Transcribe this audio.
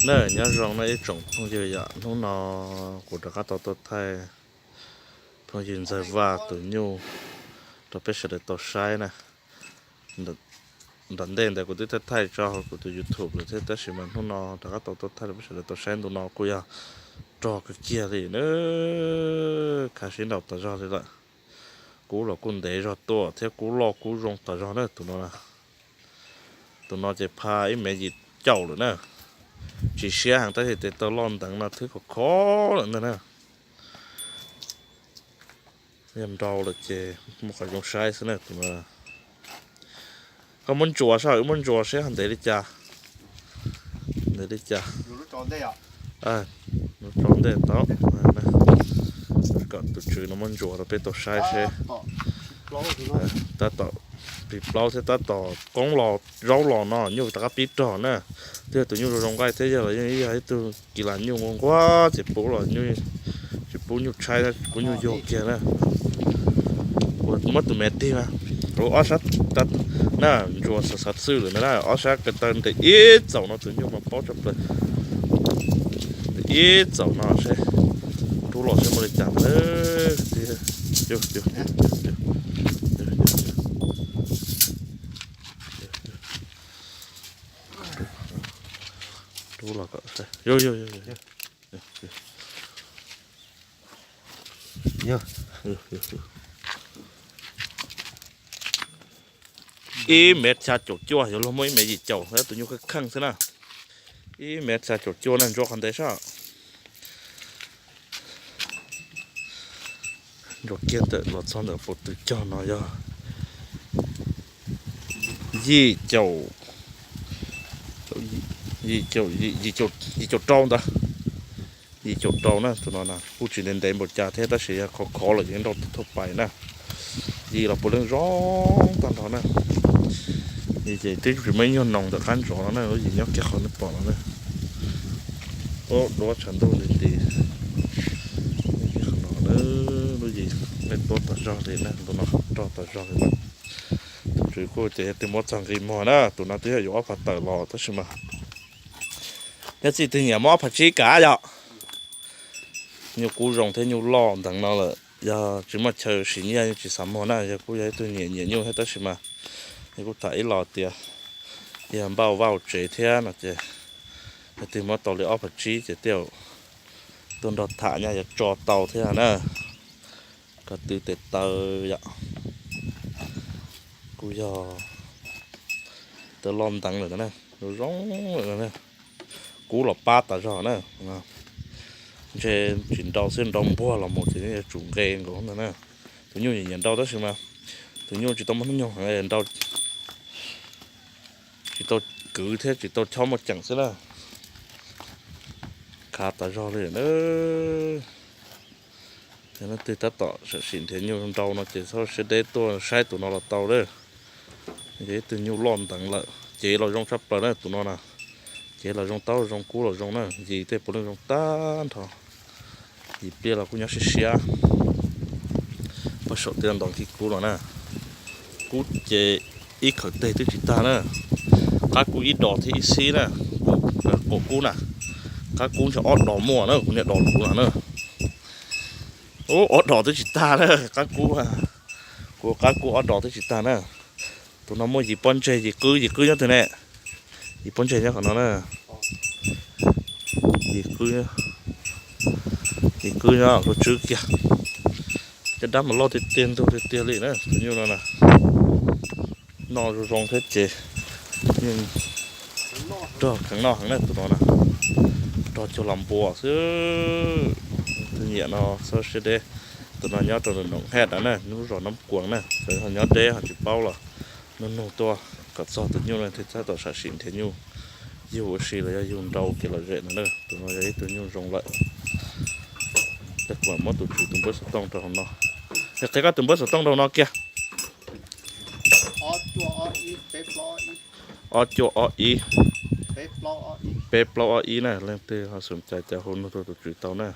Na, nyob zoo na ib tsoom phooj ywg yom, hnub no kuv rov qab tau tuaj thaij phooj ywg Ntxawg Vaj tus nyuj rau peb sawv daws tau saib na. Nram ntej ntawd kuv twb thaij thaij tso hauv kuv tus YouTube lawm thiab, tab sis mas hnub no rov qab tau tuaj thaij rau peb sawv daws tau saib. Ntu no kuj yog rog kawg kiag li na, khav sib nraus tas zog li lawm. Kub los kuj ntev zog tuaj thiab, kub loj kub zoo tas zog na tus no. Tus no ces pha ib mev yim caum lawm na. Tsis siab heev tab sis tes taw loj nteev no twb khov khov lawm ntag na. Yog nrau lawm ces muaj qhov zoo saib xwb na tus no. Koj muab ntsuas saib, wb muab ntsuas seb ho ntev li cas. Ntev li cas. Tso ntej tau. Kom tus tswv no muab ntsuas rau peb tau saib seb. Tab tom pib plaub thiab tab tom qoob los zaub los no nyuj rov qab pib rog na. Twb yog tus nyuj zoo zoo nqaij thiab yog los yeej yog ib tug kis las nyuj nquag nquag ces pub los nyuj tsis pub nyuj tshaib, pub nyuj yuag kiag na. Ua muab tus me tig na, ua ob sab na, ntsuas xav xav txwj lawm na, ob sab ko taw nres ib txaus no tus nyuj mas paub tshaj plaws. Nres ib txaus no seb, rub los seb muaj li cas na. Rub los kom, ib mev xya caum cuaj, yuav luag muaj ib mev yim caum, tus nyuj kheej kheej xwb na. Ib mev xya caum cuaj na, ntsuab qhov ntev sab. Ntsuab kiag ntawm los txog ntawm puv tw cog no yog yim caum, yim caum, yim caum rau ntawd. Yim caum rau na, tus no na kuj tsis ntev ntev npaum cas thiab tab sis yog khov khov lawm ces nrau thauj pais na. Yim los puav leej zoo tag nrho na. Yim ces twb tsis muaj ib nyuag noos ntawm qab ntsov no na, lub yim nyob kiag qhov nej pom no na. Duab tshav ntuj nti nti. Qhov no na, lub yim nej tuab tas zog li na, tus no rog tas zog li na. Tus tswv kuj ces yog twb muab txog nqi muag na, tus no twb yog yuav ob phav tawm los tab sis mas nyob txij twg nyiam muab ob phav tsib kav yom. Nyuj kub zoo thiab nyuj loj nteev no lawm, yog tsis muaj chaw siv nyiaj yeej tsis xav muag na, yog kuj yog ib tug nyiam nyiam nyuj thiab tab sis mas yog kuj tham ib los tias yog npaj ua vaj ua tsev thiab no ces yog twg muab tau li ob phav tsib ces tej zaum tuaj nrog tham nyob yuav tso tau thiab na. Ko tw tes taw yom, kuj yog taw loj nteev lawm na, zoo zoo lawm na. Kub los pab tas zog na. Ntshe tsis nrau xwb, nrau npuag los mus ces yuav tsum nqe nkaus ntag na. Tus nyuj nyiam nrau tab sis mas tus nyuj tsis tau muaj hnub nyoog heev, nrau tsis tau kwv thiab tsis tau chob muaj ceem xwb na. Khav tas zog li na. Yog leej twg tab tom sam sim nrhiav nyuj nrau no ces txhob siab deb tuaj saib tus no los tau lawm. Yog ib tug nyuj loj nteev lawm, cev los zoo tshaj plaws na tus no na. Cev los zoo, taub zoo, kub los zoo na, yim tej puav leej zoo tag nrho. Yim pliaj los kuj nyob siab siab. Pog saum tej ntoo khib kub los na. Kub ces ib khawm teg twb tsis tag na. Qab kub ib dos thiab ib xib na. Quas kub na, qab kub ntshe ob dos muaj na, kuv niam dos kuv no na. Ub, ob dos twb tsis tag na, qab kub. Kuv qab kub ob dos twb tsis tag na. Tus no muaj yim pob ntseg, yim qwb, yim qwb nyob twg ne? Yim pob ntseg nyob qhov no na. Yim qwb, yim qwb nyob hauv tswb kiag. Caj dab mas loj tiag tiag ntug tiag tiag li na tus nyuj no na. Noj zoo zoo thiab ces yeej rog kheev noj heev na tus no na. Rog cuag los npua xwb. Tus nyiam no txhob siab deb. Tus no nyob rau nram Noom Hej na, lub zos Nab Kuas na, txawm ho nyob deb ho tsis paub los nug nug tuaj kom txog tus nyuj no thiaj tab tom sam sim nrhiav nyuj yug ua si los yog yug nrau kev lom zem no na. Tus no yog ib tug nyuj zoo lawm. Tej kuv muab tus tswv tus npawb xov tooj rau hauv no. Yog qhia koj tus npawb xov tooj rau no kiag. Ob cuaj ob ib, peb plaub ob ib na, leej twg ho xom cai ces hu nug rau tus tswv tau na.